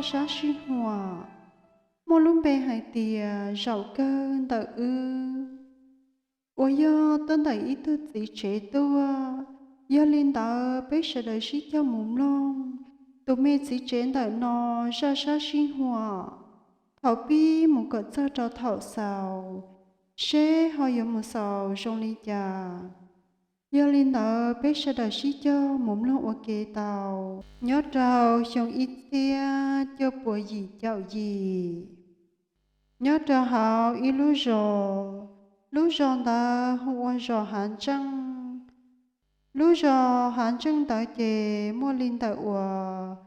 sab sij huam, muaj lub npe hais tias Zaum Kawg Ntawm Wb, uas yog tuaj ntawm ib tug txiv tsev tuaj. Yog li ntawd peb sawv daws sib cog mus mloog tus me txiv tsev ntawm no zaj sab sij huam thaum pib mus kom txog rau thaum xaus, seb ho yuav mus xaus zoo li cas. Yog li ntawd peb sawv daws sib cog mus mloog ua ke tau. Nyob rau xyoo ib txhiab cuaj puas yim caum yim, nyob rau hauv ib lub zos, lub zos ntawd hu ua zos Hav Ntseej. Lub zos Hav Ntseej ntawd ces muaj li ntawm uas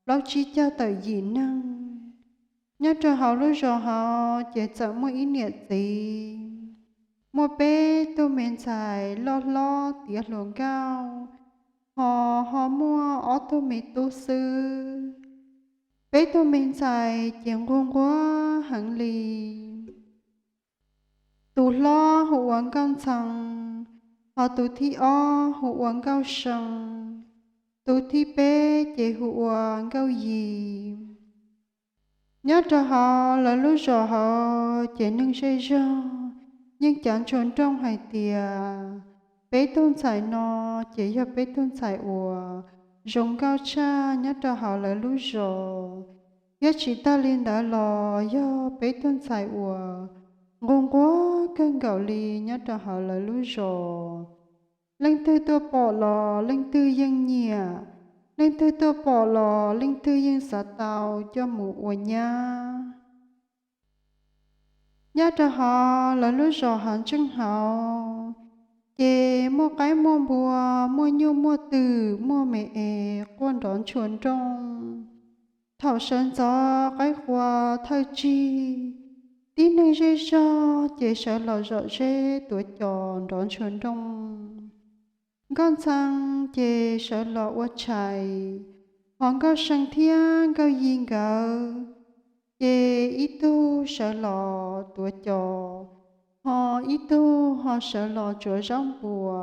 plaub tsib caug tawm yim neeg. Nyob rau hauv lub zos hauv ces txawm muaj ib niam txiv, muaj peb tug me ntxhais loj hlob tiav hluas nkauj, ho ho muaj ob tug me tub xwb. Peb tug me ntxhais ces nquag nquag heev li. Tus hlob hu ua Nkauj Ntxhee, ho tus thib ob hu ua Nkauj See, tus thib peb ces hu ua Nkauj Yim. Nyob rau hauv lawv lub zos hauv ces neeg zej zog yeej cav ntshua nrooj hais tias peb tug ntxhais no ces yog peb tug ntxhais uas zoo nkauj tshaj nyob rau hauv lawv lub zos, thiab tsis tag li ntawd los yog peb tug ntxhais uas nquag nquag kawg nkaus li nyob rau hauv lawv lub zos. Leej twg tuaj pom los leej twg yeej nyiam, leej twg tuaj pom los leej twg yeej xav tau coj mus ua nyab. Nyob rau hauv lawv lub zos Hav Ntseej hauv ces muaj qaib muaj npua, muaj nyuj muaj twm, muaj me es quaj nrov ntshua nrooj. Thaum sawv ntxov qaib qua thawj tsig, tib neeg zej zog ces sawv los zom zeb tuav cos nrov ntshua nrooj. Nkauj Ntxhee ces sawv los ua tshais, ho Nkauj See thiab Nkauj Yim nkawd ces ib tug sawv los tuav cos, ho ib tug ho sawv los tsuav zaub npua.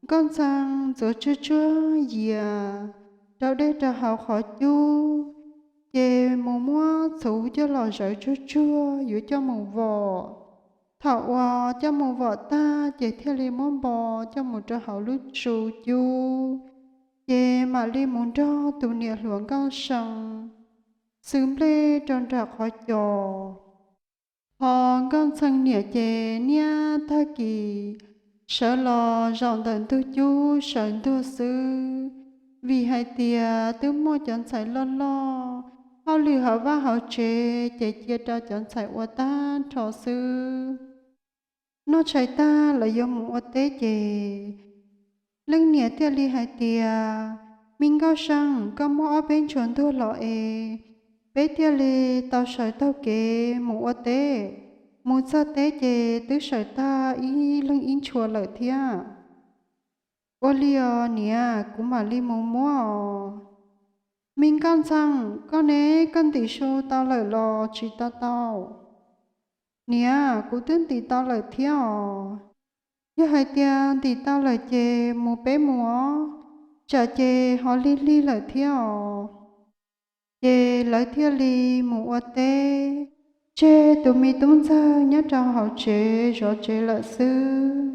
Nkauj Ntxhee ntxuav tsuag tsuag yias rau dej rau hauv qhov cub, ces mus muab txhuv coj los zawv tsuag tsuag yuav coj mus vom. Thaum uas coj mus vom tag ces thiaj li muab npo coj mus rau hauv lub su cub, ces mam li mus nrog tus niam hluas Nkauj See xws nplej rau nram qhov cos. Ho Nkauj Ntxhee niam ces niaj tag kis sawv los zaum ntawm ntug cub sawv ntuag xwb, vim hais tias twb muaj cov ntxhais loj loj, hauj lwm hauv vaj hauv tsev ces cia rau cov ntxhais ua tag nrho xwb. Noj tshais tag lawv yuav mus ua teb ces leej niam thiaj li hais tias, Me Nkauj See, koj muab ob peb ntshua ntuag los es peb thiaj li tau sawv taug kev mus ua teb. Mus txog teb ces twb sawv tag ib leeg ib ntshua lawm thiab. Ua li os niam, kuv mam li mus muab os. Me Nkauj Ntxhee, koj ne, koj ntim su tau lawm los tsis tau tau? Niam, kuv twb ntim tau lawm thiab os. Yog hais tias ntim tau lawm ces mus peb mus os, tsam ces ho lig lig lawm thiab os. Ces lawv thiaj li mus ua teb, tseg tus me tub ntxawg nyob rau hauv tsev zov tsev lawm xwb.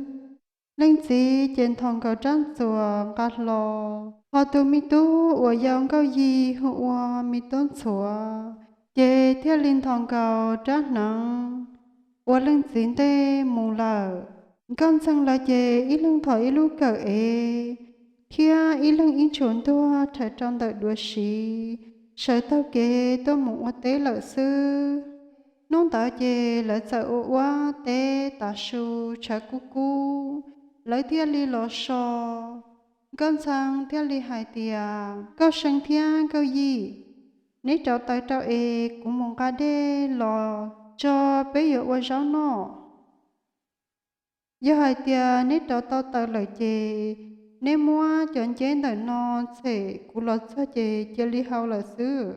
Leej txiv ces nthos nkaus rab ntxuam nqa hlo, ho tus me tub uas yau Nkauj Yim hu ua me tub ntxhuav, ces thiaj li nthos nkaus rab hneev ua leej txiv ntej mus lawm. Nkauj Ntxhee lawv ces ib leeg thom ib lub kawm ev, thiab ib leeg ib ntshua ntuag rhais rau ntawm duav siv, sawv taug kev tuaj mus ua teb lawm xwb. Hnub ntawd ces lawv txawm ua ua teb tav su tshav kub kub, lawv thiaj li los so. Nkauj Ntxhee thiaj li hais tias, Nkauj See thiab Nkauj Yim, neb rauv taws rau es kuv mus nqa dej los tso, peb yuav ua zaub noj. Yog hais tias neb rauv tau taws lawm ces neb muab cov nceb ntawm no tshem, kuv los txog ces cia li hau lawm xwb.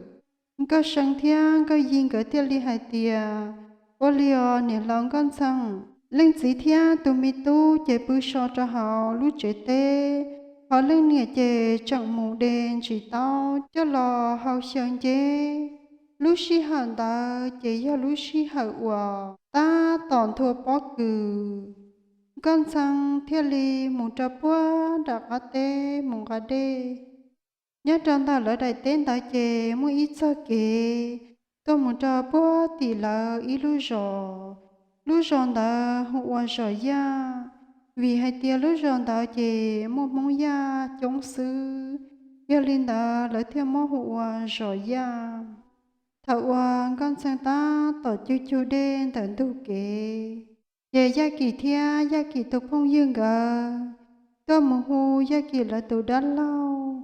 Nkauj See thiab Nkauj Yim nkawd thiaj li hais tias, Ua li os niam laus Nkauj Ntxhee. Leej txiv thiab tus me tub ces pw so rau hauv lub tsev teb, ho leej niam ces tseem mus de ntsis taub coj los hau xyaw nceb. Lub sij hawm ntawd ces yog lub sij hawm uas tab tom nthua pob kws. Nkauj Ntxhee thiaj li mus rau puag nram qab teb mus nqa dej. Nyob rau ntawm lawv daim teb ntawd ces muaj ib txoj kev tuaj mus rau puag tim lawv ib lub zos. Lub zos ntawd hu ua Zos Yaj, vim hais tias lub zos ntawd ces muaj Hmoob Yaj coob xwb, yog li ntawd lawv thiaj muab hu ua Zos Yaj. Thaum uas Nkauj Ntxhee tab tom cug cug dej ntawm ntug kev, ces Yaj Kim thiab Yaj Kim tus phooj ywg nkawd tuaj mus hu Yaj Kim lawv tus dab laug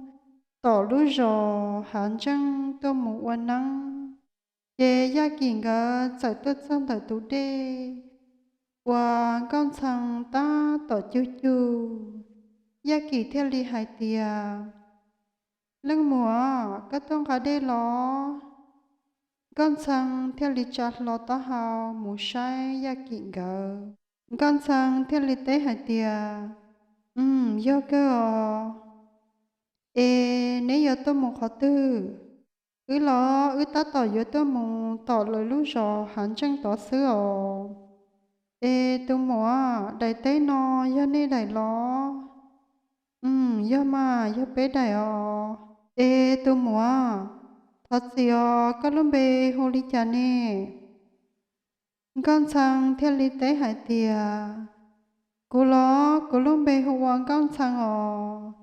tom lub zos Hav Ntseej tuaj mus ua neeb. Ces Yaj Kim nkawd txawm tuaj txog ntawm tus dej uas Nkauj Ntxhee tab tom cug cug. Yaj Kim thiaj li hais tias, Leej muam, koj tuaj nqa dej los? Nkauj Ntxhee thiaj li tsa hlo taub hau mus saib Yaj Kim nkawd. Nkauj Ntxhee thiaj li teb hais tias, Yog kawg os. Es neb yuav tuaj mus qhov twg? Wb los wb tab tom yuav tuaj mus tom lawv lub zos Hav Ntseej tod xwb os. Es tus muam, daim teb no yog nej daim los? Yog mas, yog peb daim os. Es tus muam, thov txim os, koj lub npe hu li cas ne? Nkauj Ntxhee thiaj li teb hais tias, Kuv los kuv lub npe hu ua Nkauj Ntxhee os.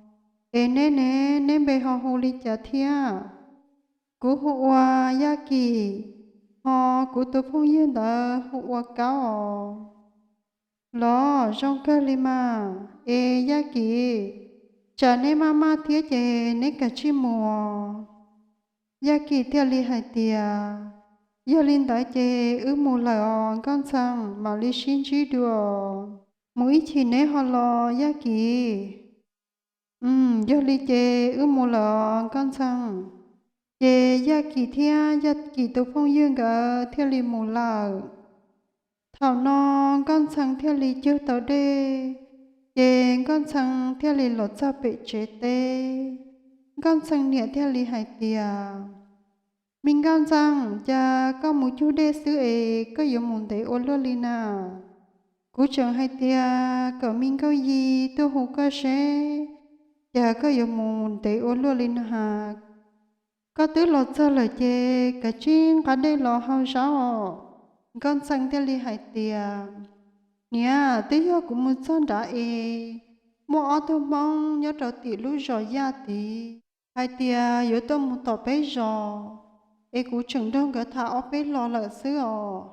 Es neb ne, neb npe ho hu li cas thiab? Kuv hu ua Yaj Kim, ho kuv tus phooj ywg ntawd hu ua Kaub os. Los zoo kawg li mas. Es Yaj Kim, tsam neb maj maj thiab ces neb kav tsij mus. Yaj Kim thiaj li hais tias, Yog li ntawd ces wb mus lawm os Nkauj Ntxhee, mam li sib ntsib dua. Mus ib chim neb ho los Yaj Kim. Yog li ces wb mus lawm os Nkauj Ntxhee. Ces Yaj Kim thiab Yaj Kim tus phooj ywg nkawd thiaj li mus lawm. Thaum no Nkauj Ntxhee thiaj li cug tau dej, ces Nkauj Ntxhee thiaj li los txog pem tsev teb. Nkauj Ntxhee niam thiaj li hais tias, Me Nkauj Ntxhee, cas koj mus cug dej xwb es koj yuav mus ntev ua luaj li na? Kuv tseem hais tias kom me Nkauj Yig tuaj hu koj seb, cas koj yuav mus ntev ua luaj li na? Koj twb los txog lawm ces kav tsij nqa dej los hau zaub os. Nkauj Ntxhee thiaj li hais tias, Niam, twb yog kuv mus txog nrad es muaj ob tug Hmoob nyob rau tim lub zos Yaj tid hais tias yuav tuaj mus tom peb zos, es kuv tseem nrog nkawd tham ob peb lo lawm xwb os.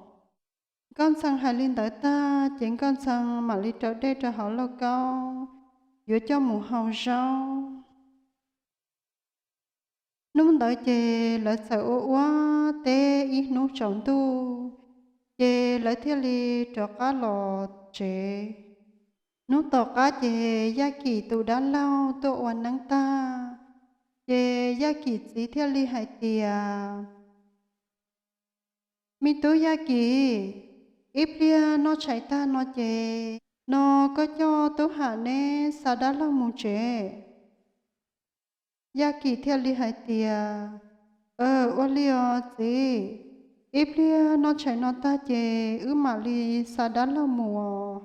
Nkauj Ntxhee hais li ntawd tag ces Nkauj Ntxhee mam li rau dej rau hauv lauj kaub yuav coj mus hau zaub. Hnub ntawd ces lawv txawm ua ua teb ib hnub tsaus ntuj, ces lawv thiaj li rov qab los tsev. Hnub tom qab ces Yaj Kim tus dab laug tuaj ua neeb tag, ces Yaj Kim txiv thiaj li hais tias, Me tub Yaj Kim, ib pliag noj tshais tag no ces no koj coj Tub Ham neb xa dab laug mus tsev. Yaj Kim thiaj li hais tias, Ua li os txiv, ib pliag noj tshais no tag ces wb mam li xa dab laug mus os.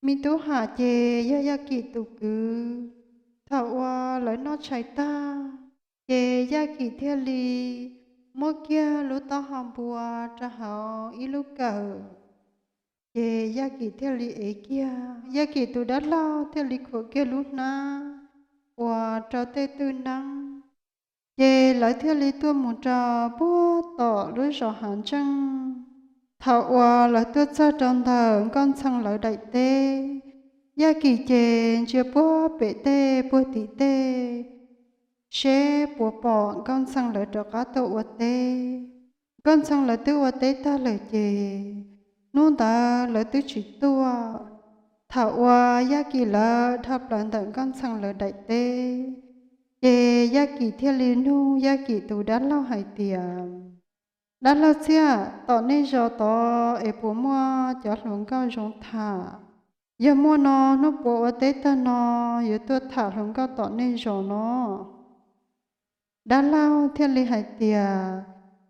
Me Tub Ham ces yog Yaj Kim tus kwv. Thaum uas lawv noj tshais tag, ces Yaj Kim thiaj li muab kiag lub taub hau npua rau hauv ib lub kawm, ces Yaj Kim thiaj li ev kiag, Yaj Kim tus dab laug thiaj li khuam kiag lub hnab uas rau tej twj neeb, ces lawv thiaj li tuaj mus rau puag tom lub zos Hav Ntseej. Thaum uas lawv tuaj txog rau ntawm Nkauj Ntxhee lawv daim teb, Yaj Kim ces ntsia puag pem tej puag tim tej seb puas pom Nkauj Ntxhee lawv rov qab tuaj ua teb. Nkauj Ntxhee lawv twb ua teb tag lawm ces hnub ntawd lawv twb tsis tuaj. Thaum uas Yaj Kim lawv dhau plaws ntawm Nkauj Ntxhee lawv daim teb, ces Yaj Kim thiaj li nug Yaj Kim tus dab laug hais tias, Dab laug Txhiaj, tom nej zos tod es puas muaj cov hluas nkauj zoo tham? Yog muaj no hnub puav ua teb tag no yuav tuaj tham hluas nkauj tom nej zos no. Dab laug thiaj li hais tias,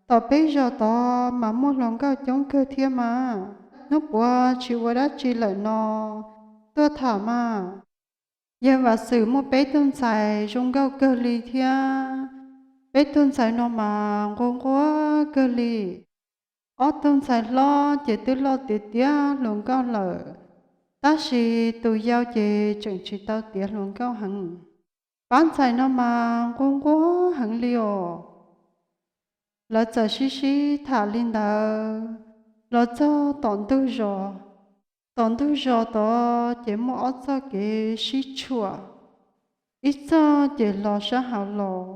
Tom peb zos tod mas muaj hluas nkauj coob kawg thiab mas, hnub puav tsis ua dab tsi lawm no, tuaj tham mas. Yawg Vam Xwm muaj peb tug ntxhais zoo nkauj kawg li thiab. Peb tug ntxhais no mas nquag nquag kawg li. Ob tug ntxhais hlob ces twb loj tiav tiav hluas nkauj lawm, tab sis tus yau ces tseem tsis tau tiav hluas nkauj heev. Pab ntxhais no mas nquag nquag heev li os. Lawv txawm sib sib tham li ntawd los txog tom ntug zos. Tom ntug zos tod ces muaj ob txoj kev sib tshuam, ib txoj ces los sab hauv los,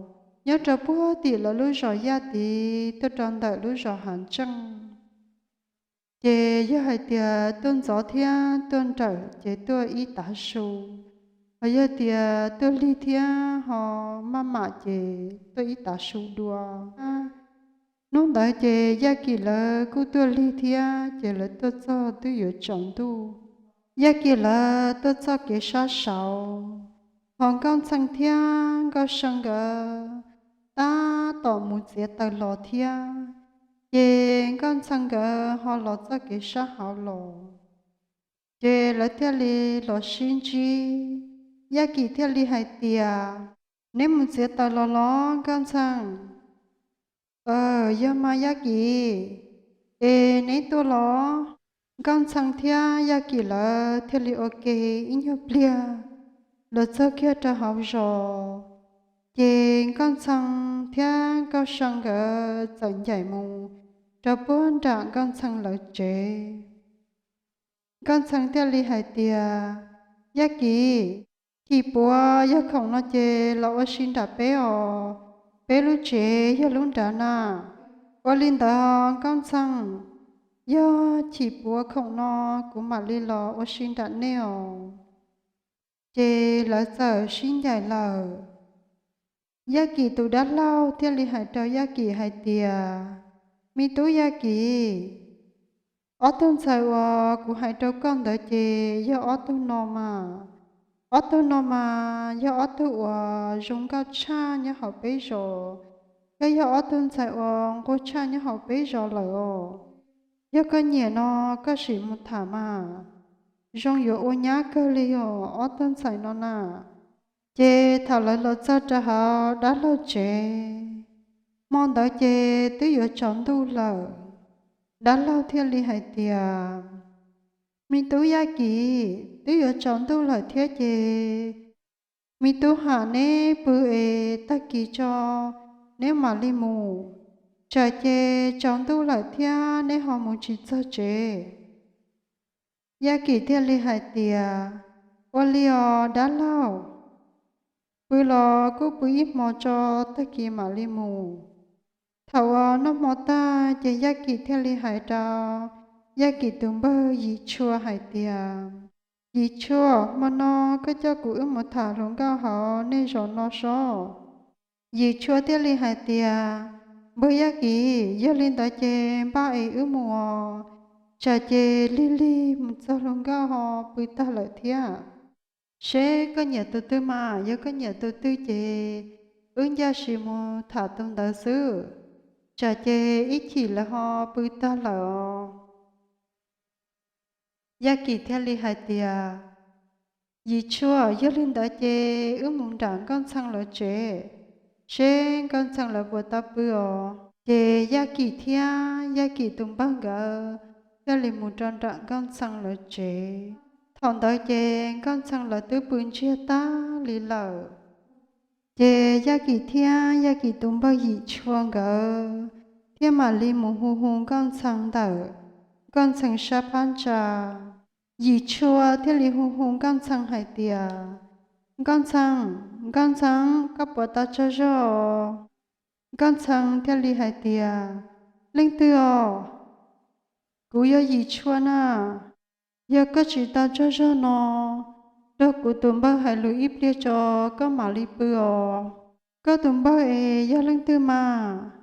nyob rau puag tim lawv lub zos Yaj Tiv tuaj rau ntawm lub zos Hav Ntseej. Ces yog hais tias tuaj ntxov thiab tuaj nrawm ces tuaj ib tav su, hos yog tias tuaj lig thiab ho maj mam ces tuaj ib tav su dua. Hnub ntawd ces Yaj Kim lawv kuj tuaj lig thiab ces lawv tuaj txog twb yuav tsaus ntuj. Yaj Kim lawv tuaj txoj kev sab saud, hos Nkauj Ntxhee thiab Nkauj See nkawd tab tom mus txiav taws los thiab, ces Nkauj Ntxhee nkawd ho los txoj kev sab hauv los, ces lawv thiaj li los sib ntsib. Yaj Kim thiaj li hais tias, neb mus txiav taws los los Nkauj Ntxhee? Yog mas Yaj Kim, es neb tuaj los? Nkauj Ntxhee thiab Yaj Kim lawv thiaj li ua ke ib nyuag pliag los txog kiag rau hauv zos, ces Nkauj Ntxhee thiab Nkauj See nkawd txawm ncaim mus rau puag nram Nkauj Ntxhee lawv tsev. Nkauj Ntxhee thiaj li hais tias, Yaj Kim, chim puav yog khoom no ces los ua si nram peb os, peb lub tsev yog lub nrad na. Ua li ntawd Nkauj Ntxhee, yog chim puav khoom no kuv mam li los ua si nram nej os. Ces lawv txawm sib ncaim lawm. Yaj Kim tus dab laug thiaj li hais rau Yaj Kim hais tias, me tub Yaj Kim, ob tug ntxhais uas kuv hais rau koj ntawd ces yog ob tug no mas. Ob tug no mas yog ob tug uas zoo nkauj tshaj nyob hauv peb zos, thiab yog ob tug ntxhais uas nquag tshaj nyob hauv peb zos lawm os. Yog koj nyiam no koj sim mus tham mas, zoo yuav ua nyab kawg li os ob tug ntxhais no na. Ces thaum lawv los txog rau hauv dab laug tsev, hmo ntawd ces twb yuav tsaus ntuj lawm. Dab laug thiaj li hais tias, me tub Yaj Kim, twb yuav tsaus ntuj lawm thiab ces me tub ham neb pw es tag kis tso neb mam li mus, tsam ces tsaus ntuj lawm thiab neb ho mus tsis txog tsev. Yaj Kim thiaj li hais tias, ua li os dab laug, pw los kuj pw ib hmo tso, tag kis mam li mus. Thaum uas noj hmo tag ces Yaj Kim thiaj li hais rau Yaj Kim tus npawg Yim Tshua hais tias, Yim Tshua, hmo no koj coj kuv wb mus tham hluas nkauj hauv nej zos no sob. Yim Tshua thiaj li hais tias, npawg Yaj Kim, yog li ntawd ces npaj es wb mus os, tsam ces lig lig mus txog hluas nkauj ho pw tag lawm thiab. Seb koj nyiam tus twg mas, yog koj nyiam tus twg ces wb ncaj sis mus tham tus ntawd xwb, tsam ces ib chim lawv ho pw tag lawm os. Yaj Kim thiaj li hais tias, Yim Tshua, yog li ntawd ces wb mus nram Nkauj Ntxhee lawv tsev, seb Nkauj Ntxhee lawv puas tau pw os. Ces Yaj Kim thiab Yaj Kim tus npawg nkawd thiaj li mus rau nram Nkauj Ntxhee lawv tsev. Thaum ntawd ces Nkauj Ntxhee lawv twb pw ntsiag tag li lawm. Ces Yaj Kim thiab Yaj Kim tus npawg Yim Tshua nkawd thiaj mam li mus hu hu Nkauj Ntxhee ntawm Nkauj Ntxhee sab phab ntsa. Yim Tshua thiaj li hu hu Nkauj Ntxhee hais tias, Nkauj Ntxhee, Nkauj Ntxhee, koj puas tau tsaug zog? Nkauj Ntxhee thiaj li hais tias, leej twg os? Kuv yog Yim Tshua na. Yog koj tsis tau tsaug zog no, nrog kuv tus npawg hais lus ib pliag tso koj mam li pw os. Koj tus npawg es yog leej twg mas?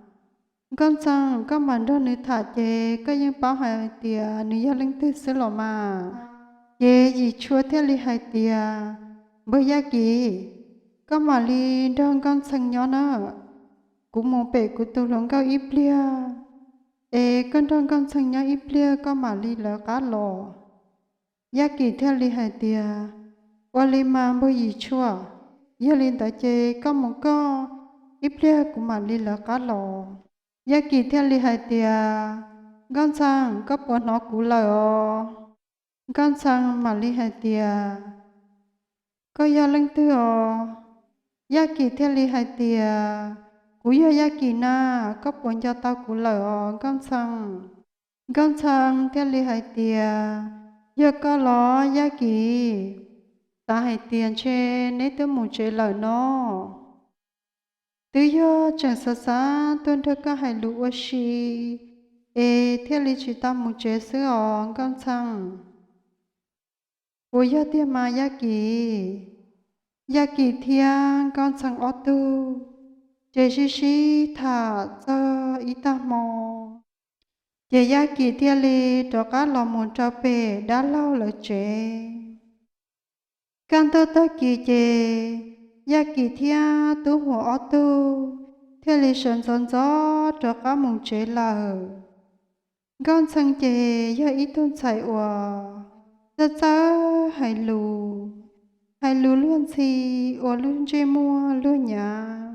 Nkauj Ntxhee, koj mam nrog nws tham ces koj yeej paub hais tias nws yog leej twg xwb los mas. Ces Yim Tshua thiaj li hais tias, npawg Yaj Kim, koj mam li nrog Nkauj Ntxhee nyob nawb. kuv mus pem kuv tus hluas nkauj ib pliag, es koj nrog Nkauj Ntxhee nyob ib pliag koj mam li lawv qab los. Yaj Kim thiaj li hais tias, ua li mas npawg Yim Tshuaj, yog li ntawd ces koj mus koj, ib pliag kuv mam li lawv qab los. Yaj Kim thiaj li hais tias, Nkauj Ntxhee, koj puas hnov kuv lawm os? Nkauj Ntxhee mam li hais tias, koj yog leej twg os? Yaj Kim thiaj li hais tias, kuv yog Yaj Kim na, koj puas nco tau kuv lawm os Nkauj Ntxhee? Nkauj Ntxhee thiaj li hais tias, yog koj los Yaj Kim, xav hais tias ntshe neb twb mus tsev lawm no. Twb yog tseem xav xav tuaj nrog koj hais lus ua si es thiaj li tsis tau mus tsev xwb os Nkauj Ntxhee. Puas yog tiag mas Yaj Kim? Yaj Kim thiab Nkauj Ntxhee ob tug ces sib sib tham txog ib tag hmo, ces Yaj Kim thiaj li rov qab los mus rau pem dab laug lawv tsev. Kaj ntug tag kis ces Yaj Kim thiab Tub Huas ob tug thiaj li sawv ntxov ntxov rov qab mus tsev lawm. Nkauj Ntxhee ces yog ib tug ntxhais uas txawj txawj hais lus, hais lus luag ntxhi ua lub ntsej muag luag nyav,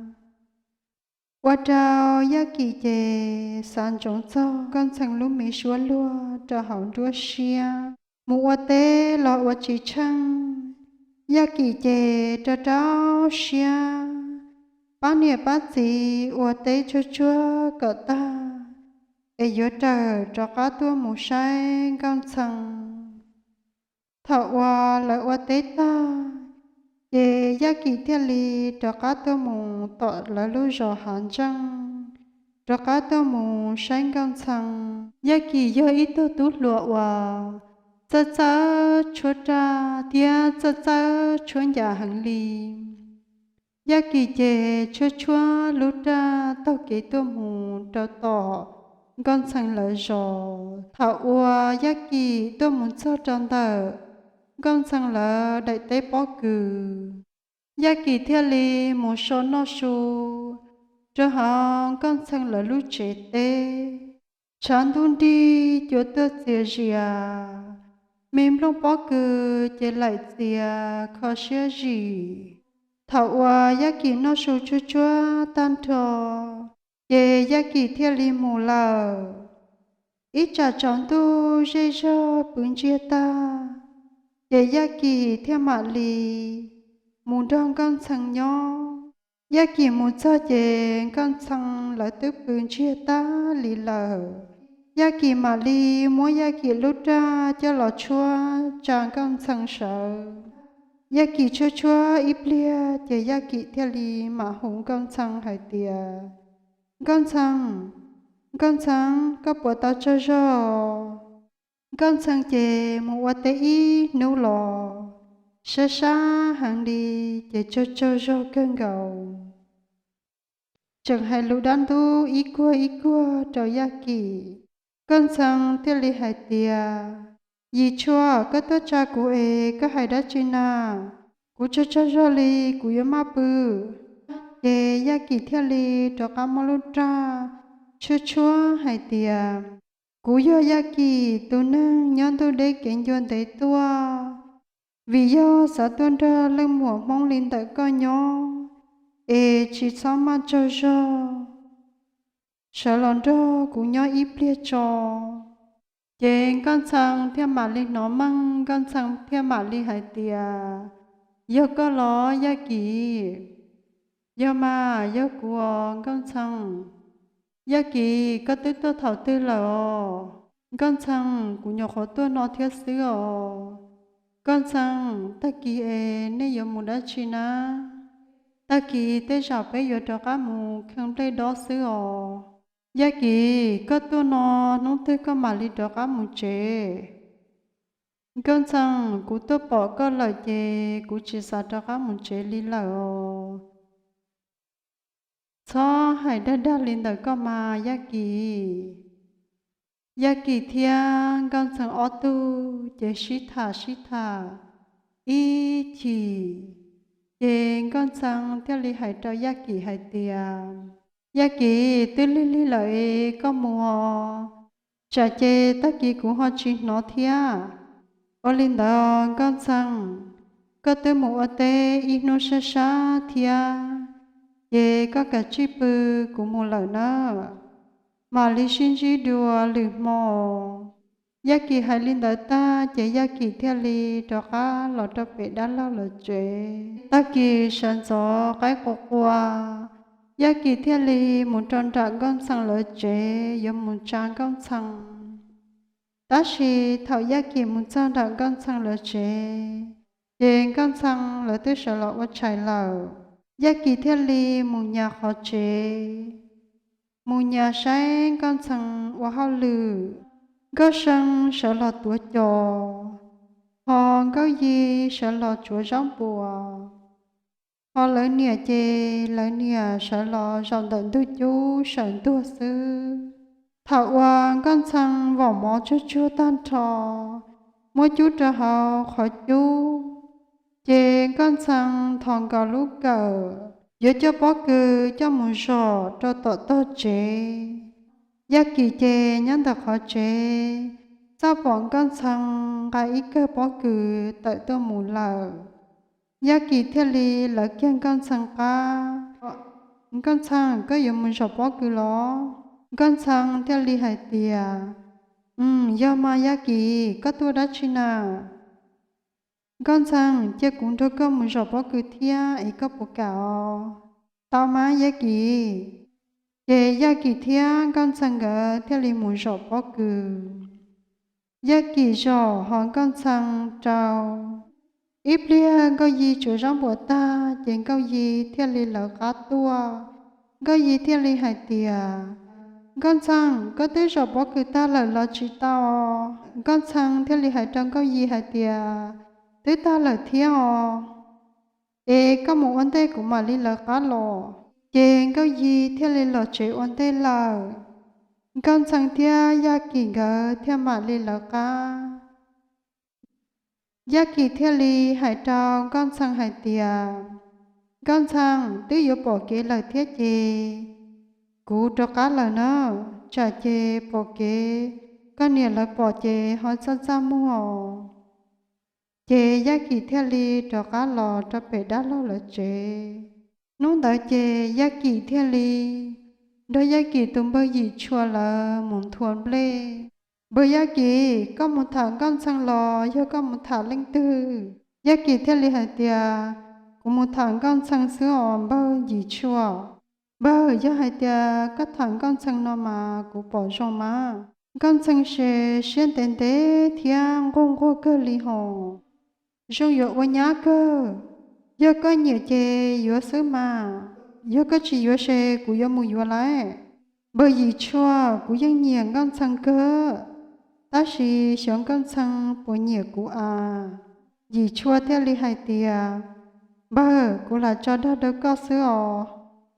ua rau Yaj Kim ces xav ntsoov txog Nkauj Ntxhee lub me suab luag rau hauv nruab siab, mus ua teb los ua tsis tsheej. Yaj Kim ces rau rau siab pab niam pab txiv ua teb tsuag tsuag kom tag es yuav raws rov qab tuaj mus saib Nkauj Ntxhee. Thaum uas lawv ua teb tag, ces Yaj Kim thiaj li rov qab tuaj mus tom lawv lub zos Hav Ntseej, rov qab tuaj mus saib Nkauj Ntxhee. Yaj Kim yog ib tug tub hluas uas txawj txawj tshuab raj thiab txawj txawj tshuab ncas heev li. Yaj Kim ces tshuab tshuab lub raj taug kev tuaj mus rau tom Nkauj Ntxhee lawv zos. Thaum uas Yaj Kim tuaj mus txog rau ntawm Nkauj Ntxhee lawv daim teb pob kws, Yaj Kim thiaj li mus so noj su rau hauv Nkauj Ntxhee lawv lub tsev teb. Tshav ntuj nrig cua tuaj txias zias, me nplooj pob kws ces laim txias kho siab zim. Thaum uas Yaj Kim noj su tshuab tshuab tag nrho, ces Yaj Kim thiaj li mus lawm. Ib tsam tsaus ntuj zej zog pw ntsiag tag, ces Yaj Kim thiaj mam li mus nrog Nkauj Ntxhee nyob. Yaj Kim mus txog ces Nkauj Ntxhee lawv twb pw ntsiag tag li lawm. Yaj Kim mam li muab Yaj Kim lub raj coj los tshuab tsa Nkauj Ntxhee sawv. Yaj Kim tshuab tshuab ib pliag ces Yaj Kim thiaj li mam hu Nkauj Ntxhee hais tias, Nkauj Ntxhee, Nkauj Ntxhee, koj puas tau tsaug zog? Nkauj Ntxhee ces mus ua teb ib hnub los sab sab heev li, ces tsaug tsaug zog kawg nkaus. Tseem hais lus dab ntub ib kuag ib kuag rau Yaj Kim. Nkauj Ntxhee thiaj li hais tias, Yim Tshuaj, koj tuaj tsa kuv es koj hais dab tsi na? Kuv tsaug tsaug zog li, kuv yuav maj pw. Ces Yaj Kim thiaj li rov qab muab lub raj tshuab tshuab hais tias, Kuv yog Yaj Kim, tus neeg nyob ntuj deb kev ncua ntev tuaj, vim yog xav tuaj nrog leej muam Hmoob li ntawm koj nyob, es tsis txhob maj tsaug zog, sawv los nrog kuv nyob ib pliag tso. Ces Nkauj Ntxhee thiaj mam li hnov meej, Nkauj Ntxhee thiaj mam li hais tias, Yog koj los Yaj Kim? Yog mas, yog kuv os Nkauj Ntxhee. Yaj Kim, koj twb tuaj thaum twg lawm os? Nkauj Ntxhee, kuv nyuam qhuav tuaj no thiab xwb os. Nkauj Ntxhee, tag kis es nej yuav mus dab tsi na? Tag kis tej zaum peb yuav rov qab mus kheej nplej dob xwb os. Yaj Kim, koj tuaj no hnub twg koj mam li rov qab mus tsev? Nkauj Ntxhee, kuv tuaj pom koj lawm ces kuv tsis xav rov qab mus tsev li lawm os. Txhob hais dag dag li ntawm koj mas Yaj Kim. Yaj Kim thiab Nkauj Ntxhee ob tug ces sib tham sib tham ib chim, ces Nkauj Ntxhee thiaj li hais rau Yaj Kim hais tias, Yaj Kis, twb lig lig lawm es koj mus os, tsam ces tag kis kuv ho tsis hnov thiab. Ua li ntawd Nkauj Ntxhee, koj twb mus ua teb ib hnub sab sab thiab, ces koj kav tsij pw, kuv mus lawm nawb. Mam li sib ntsib dua lwm hmo. Yaj Kis hais li ntawd tag ces Yaj Kis thiaj li rov qab los rau pem dab laug lawv tsev. Tag kis sawv ntxov qaib qua qua, Yaj Kis thiaj li mus rau nram Nkauj Ntxhee lawv tsev yuav mus tsa Nkauj Ntxhee. Tab sis thaum Yaj Kis mus txog nram Nkauj Ntxhee lawv tsev, ces Nkauj Ntxhee lawv twb sawv los ua tshais lawm. Yaj Kis thiaj li mus nyas qhov tsev, mus nyas saib Nkauj Ntxhee ua hauj lwm. Nkauj See sawv los tuav cos, ho Nkauj Yi sawv los tsuav zaub npuas, ho lawv niam ces lawv niam sawv los zaum ntawm ntug cub sawv ntuag xwb. Thaum uas Nkauj Ntxhee vom mov tsuag tsuag tag nrho, muab cub rau hauv qhov cub, ces Nkauj Ntxhee thos nkaus lub kawm yuav coj pob kws coj mus zom rau tom tog tsev. Yaj Kis ces nyob ntawm qhov tsev, txawm pom Nkauj Ntxhee nqa ib kawm pob kws tawm tuaj mus lawm. Yaj Kis thiaj li lawv kiag Nkauj Ntxhee qab: Nkauj Ntxhee, koj yuav mus zom pob kws los? Nkauj Ntxhee thiaj li hais tias: Yog mas Yaj Kis, koj tuaj dab tsi na? Nkauj Ntxhee, cia kuv nrog koj mus zom pob kws thiab es koj puas kam os? Tau mas Yaj Kis. Ces Yaj Kis thiab Nkauj Ntxhee nkawd thiaj li mus zom pob kws. Yaj Kis zom ho Nkauj Ntxhee rau. Ib pliag Nkauj Yi tsuav zaub npuas tag ces Nkauj Yi thiaj li lawv qab tuaj. Nkauj Yi thiaj li hais tias: Nkauj Ntxhee, koj twb zom pob kws tag lawm los tsis tau? Nkauj Ntxhee thiaj li hais rau Nkauj Yi hais tias: Twb tag lawm thiab os. Es koj mus ua ntej kuv mam li lawv qab los. Ces Nkauj Yi thiaj li los tsev ua ntej lawm. Nkauj Ntxhee thiab Yaj Kis nkawd thiaj mam li lawv qab. Yaj Kis thiaj li hais rau Nkauj Ntxhee hais tias: Nkauj Ntxhee, twb yuav pom kev lawm thiab ces kuv rov qab lawm na, tsam ces pom kev koj niam lawv pom ces ho txaj txaj muag. Ces Yaj Kis thiaj li rov qab los rau pem dab laug lawv tsev. Hnub ntawd ces Yaj Kis thiaj li nrog Yaj Kis tus npawg Yim Tshua lawv mus nthua nplej. Npawg Yaj Kis, koj mus tham Nkauj Ntxhee los yog koj mus tham leej twg? Yaj Kis thiaj li hais tias: Kuv mus tham Nkauj Ntxhee xwb os npawg Yim Tshua. Npawg, yog hais tias koj tham Nkauj Ntxhee no mas kuv pom zoo mas. Nkauj Ntxhee ces siab ntev ntev thiab nquag nquag kawg li hos. Zoo yuav ua nyab kawg. Yog koj nyiam ces yuav xwb mas, yog koj tsis yuav ces kuv yuav mus yuav lawm. Npawg Yim Tshua, kuv yeej nyiam Nkauj Ntxhee kawg, tab sis xyov Nkauj Ntxhee puas nyiam kuv as. Yim Tshua thiaj li hais tias: Npawg, kuv lam tso dag rau koj xwb os,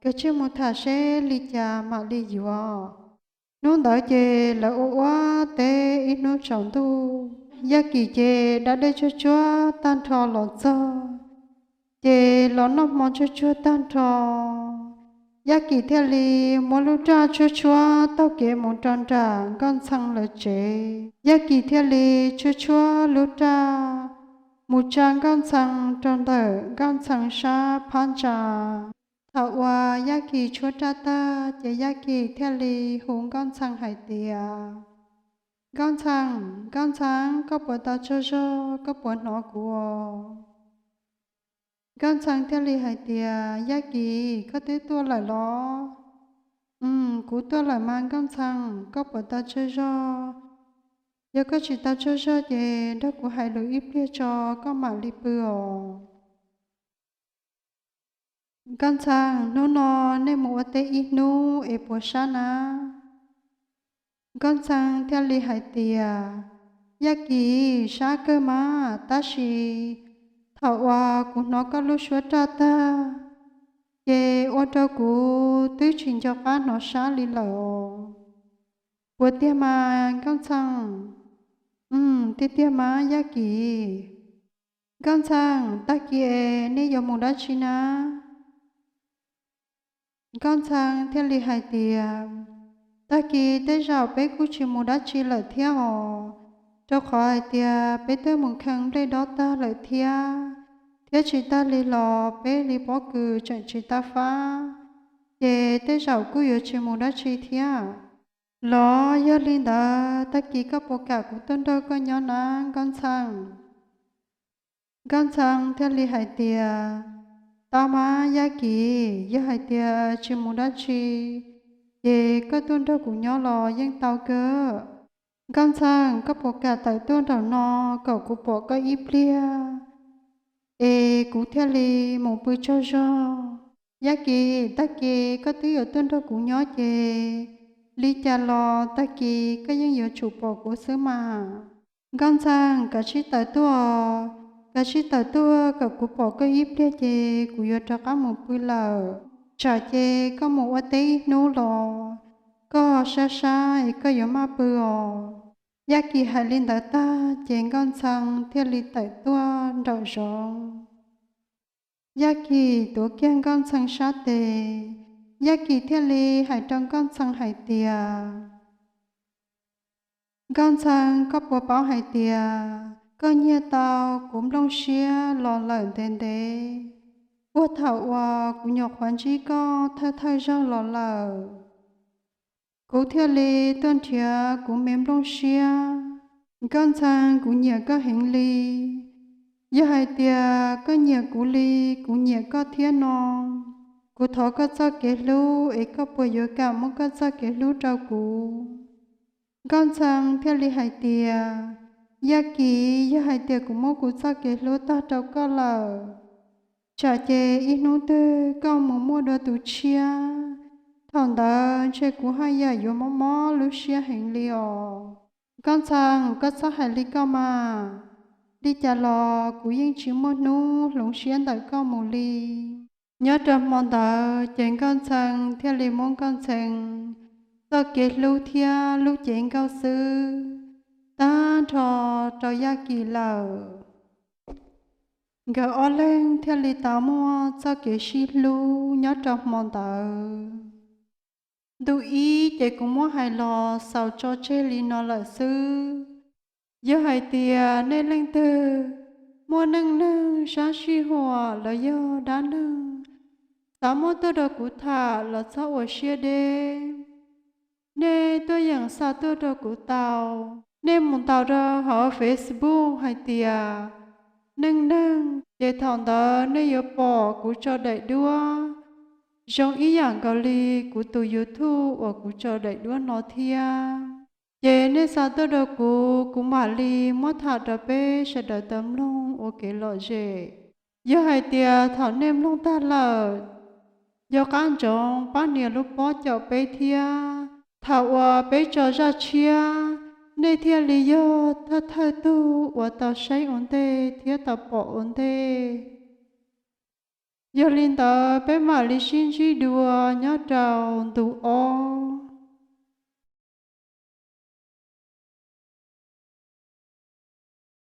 koj tsij mus tham seb li cas mam li yuav. Hnub ntawd ces lawv ua ua teb ib hnub tsaus ntuj, Yaj Kis ces da dej tsuag tsuag tag nrho los txog, ces los noj hmo tsuag tsuag tag nrho, Yaj Kis thiaj li muab lub raj tshuab tshuab taug kev mus rau nram Nkauj Ntxhee lawv tsev. Yaj Kis thiaj li tshuab tshuab lub raj mus tsa Nkauj Ntxhee rau ntawm Nkauj Ntxhee sab phab ntsa. Thaum uas Yaj Kis tshuab raj tag ces Yaj Kis thiaj li hu Nkauj Ntxhee hais tias: Nkauj Ntxhee, Nkauj Ntxhee, koj puas tau tsaug zog, koj puas hnov kuv os? Nkauj Ntxhee thiaj li hais tias: Yaj Kis, koj twb tuaj lawm los? Kuv tuaj lawm mas Nkauj Ntxhee, koj puas tau tsaug zog? Yog koj tsis tau tsaug zog ces nrog kuv hais lus ib pliag tso koj mam li pw os. Nkauj Ntxhee, hnub no nej mus ua teb ib hnub es puas sab na? Nkauj Ntxhee thiaj li hais tias: Yaj Kis, sab kawg mas, tab sis thaum uas kuv hnov koj lub suab raj tag, ces ua rau kuv twb tsis nco qab hnov sab li lawm os. Puas tiag mas Nkauj Ntxhee? Tiag tiag mas Yaj Kis. Nkauj Ntxhee, tag kis es nej yuav mus dab tsi na? Nkauj Ntxhee thiaj li hais tias, tag kis tej zaum peb kuj tsis mus dab tsi lawm thiab os, rau qhov hais tias peb twb mus kheev nplej dob tag lawm thiab, thiab tsis tag li los peb li pob kws tseem tsis tau fab, ces tej zaum kuj yuav tsis mus dab tsi thiab. Los yog li ntawd tag kis koj puas kam kuv tuaj nrog koj nyob na Nkauj Ntxhee? Nkauj Ntxhee thiaj li hais tias, tau mas Yaj Kis, yog hais tias tsis mus dab tsi, ces koj tuaj nrog kuv nyob los yeej tau kawg. Nkauj Ntxhee, koj puas kam tawm tuaj nraum no kom kuv pom koj ib pliag, es kuv thiaj li mus pw tsaug zog. Yaj Kis, tag kis koj twb yuav tuaj nrog kuv nyob ces li cas los tag kis koj yeej yuav tsum pom kuv xwb mas. Nkauj Ntxhee, kav tsij tawm tuaj, kav tsij tawm tuaj kom kuv pom koj ib pliag ces kuv yuav rov qab mus pw lawm, tsam ces koj mus ua teb ib hnub los koj sab sab es koj yuav maj pw os. Yaj Kis hais li ntawd tag ces Nkauj Ntxhee thiaj li tawm tuaj nraum zoov. Yaj Kis tuav kiag Nkauj Ntxhee sab tes, Yaj Kis thiaj li hais rau Nkauj Ntxhee hais tias, Nkauj Ntxhee, koj puas paub hais tias koj nyiag tau kuv nplooj siab los lawm ntev ntev, puag thaum uas kuv nyuam qhuav ntsib koj thawj thawj zaug los lawm, kuv thiaj li tuaj nrhiav kuv me nplooj siab. Nkauj Ntxhee, kuv nyiam koj heev li. Yog hais tias koj nyiam kuv li kuv nyiam koj thiab no, kuv thov koj txoj kev hlub es koj puas yuav kam muab koj txoj kev hlub rau kuv? Nkauj Ntxhee thiaj li hais tias, Yaj Kis, yog hais tias kuv muab kuv txoj kev hlub tag rau koj lawm, tsam ces ib hnub twg koj mus muaj dua tus tshiab, thaum ntawd ntshe kuv haj yam yuav mob mob lub siab heev li os. Nkauj Ntxhee, koj txhob hais li koj mas, li cas los kuv yeej tsis muaj hnub hloov siab ntawm koj mus li. Nyob rau hmo ntawd ces Nkauj Ntxhee thiaj li muab Nkauj Ntxhee txoj kev hlub thiab lub cev nkauj xwb tag nrho rau Yaj Kis lawm. Nkawd ob leeg thiaj li tau muaj txoj kev sib hlub nyob rau hmo ntawd. Ntu ib ces kuv muab hais los xaus tso tseg li no lawm xwb. Yog hais tias nej leej twg muaj neej neeg sab sij huam los yog dab neeg xav muab tuaj rau kuv tham los txhob ua siab deb. Nej tuaj yeem xa tuaj rau kuv tau. Nej mus ntaus rau hauv Facebook hais tias Neej Neeg, ces thaum ntawd nej yuav pom kuv tso daim duab zoo ib yam nkaus li kuv tus YouTube uas kuv tso daim duab no thiab. Ces nej xa tuaj rau kuv, kuv mam li muab tham rau peb sawv daws tau mloog ua kev lom zem. Yog hais tias thaum nej mloog tag lawm, yog qab ntsoov pab nias lub pob caum peb thiab. Thaum uas peb tso zaj tshiab, nej thiaj li yog thawj thawj tug uas tau saib ua ntej thiab tau pom ua ntej. Yog li ntawd peb mam li sib ntsib dua nyob rau ntu ob.